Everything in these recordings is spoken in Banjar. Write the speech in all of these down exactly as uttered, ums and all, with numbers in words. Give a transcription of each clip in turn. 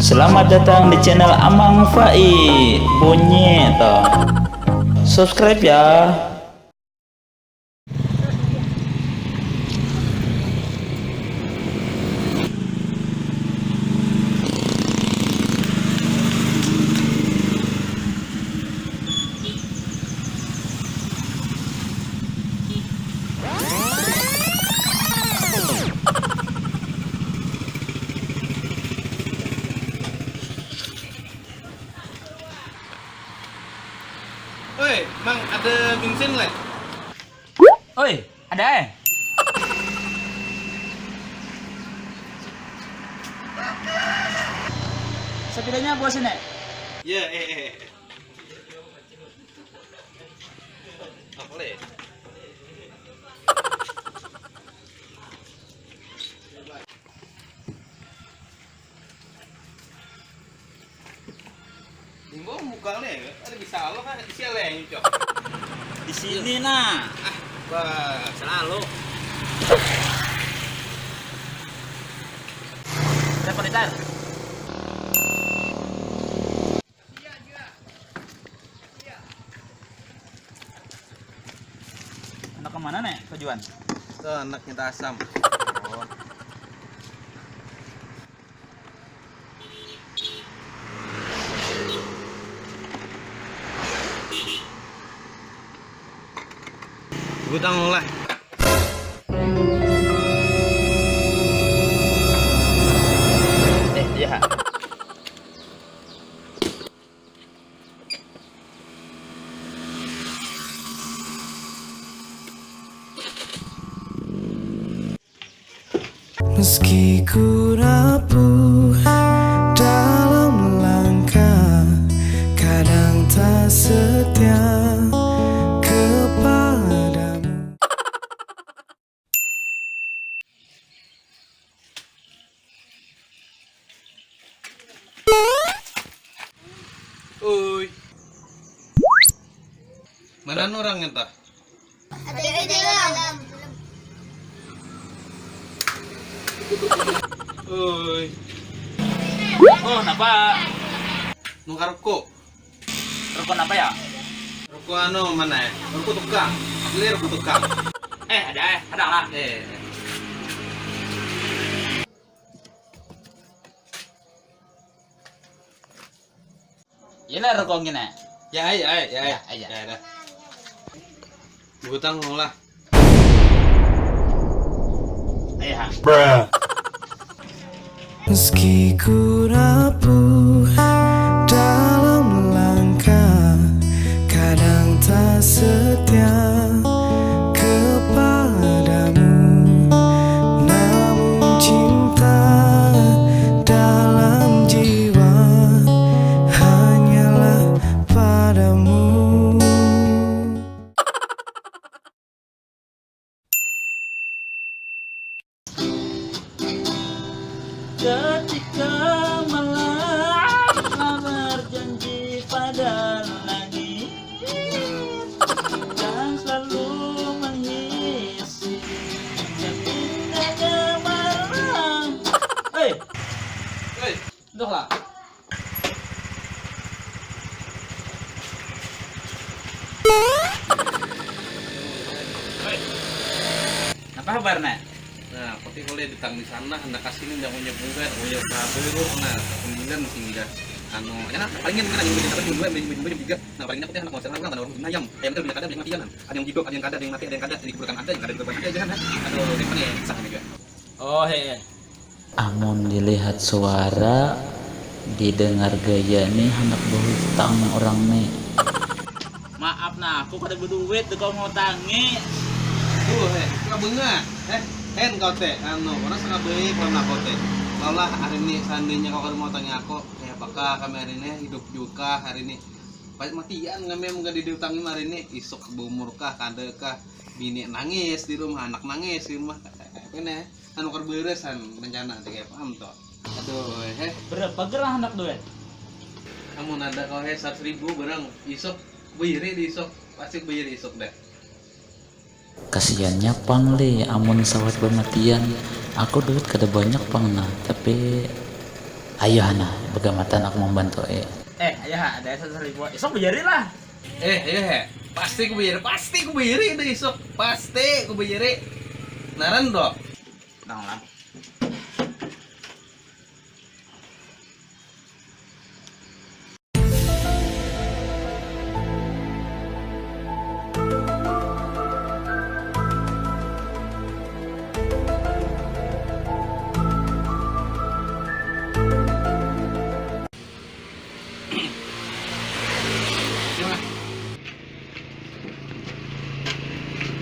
Selamat datang di channel Amang Fai. Bunyi toh. Subscribe ya. Oi, Mang, ada bensin leh? Oi, ada eh. Sepedanya bawa sini. Ya, eh, eh, eh. Apa leh? Imbau buka leh, ada bisa lo kan, isi leh nyucok. Di sini nah. Ah, bah, selalu. Berapa liter? Anak kemana nih tujuan? Ke anak minta asam. Oh. Gudang lah. Eh, iya. Meski ku rapuh dalam langkah, kadang tak setia kepadamu. Oi. Mana orang entah? Ada di dalam. Oi. Oh, napa? Nukar rokok. Rokok napa ya? Rokok anu mana ya? Rokok tukang. Beli rokok tukang. Eh, ada eh, ada lah. Eh. Iya lah rokok gini. Ya, ai, ai, ya, ai. Ya, ai. Ya, dah. Butang lah. Ayo, ha. Bruh. Meski ku rapuh dalam langkah, kadang tak setia kepadamu. Namun cinta dalam jiwa hanyalah padamu. Ketika malam telah berjanji pada langit, dan selalu mengisi indahnya malam. Hei, hei, udah lah. Hei, apa kabar nak? Nah, pati boleh datang di sana, hendak kasih ini, jangan punya bunga, punya kabelur, nah, sembilan singgah. Anu, ya nah, paling yang mana yang bikin apa jam dua, jam dua, jam tiga. Nah, paling aku teh anak mau serang, ada orang punya ayam. Ayam itu bila kada, bila mati kan. Ada yang hidup, ada yang kada, ada yang mati, ada yang kada, ada yang kuburan ada, yang kada dikuburan ada aja kan. Aduh, yang mana ya, sah juga. Oh, he. Amun dilihat suara, didengar gaya nih, handak bahutang orang nih. Maaf nah, aku kada baduit, dek kau ngutangi. Duh, eh, kau bengah. Eh, hen kau teh, anu, orang sangat baik lawan aku teh. Kau lah, hari ini seandainya kau kada mau tangi aku, eh, apakah kami hari ini hidup juga hari ini? Pasti matian kami mun kada diutangi hari ini. Isuk baumur kah, kada kah, bini nangis di rumah, anak nangis di rumah. Apa nih? Anu kada beres, han, rencana teh kaya apa am tuh? Aduh, heh. Berapa gerah handak duit? Amun ada kau, heh, seratus ribu barang, isuk, beri di isuk, pasti beri di isuk dah. Kasiannya pang li, amun sawat bamatian, aku duit kada banyak pang nah, tapi Ayo Hana, begamatan aku membantu. Eh, ayah ada satu ribu. Isok bejari lah. Eh, ayo he. Pasti ku bejari, pasti ku bejari itu isok. Pasti ku bejari. Naran dok. Nang lah.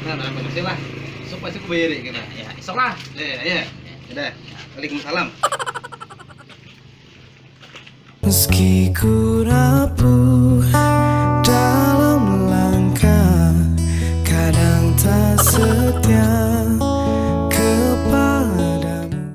Nah, nah, makasih lah. Sok pasti ku bayari kita. Ya, ya, esok lah. Ya, ya. Udah. Waalaikumsalam. Meski ku rapuh dalam langkah, kadang tak setia kepadamu.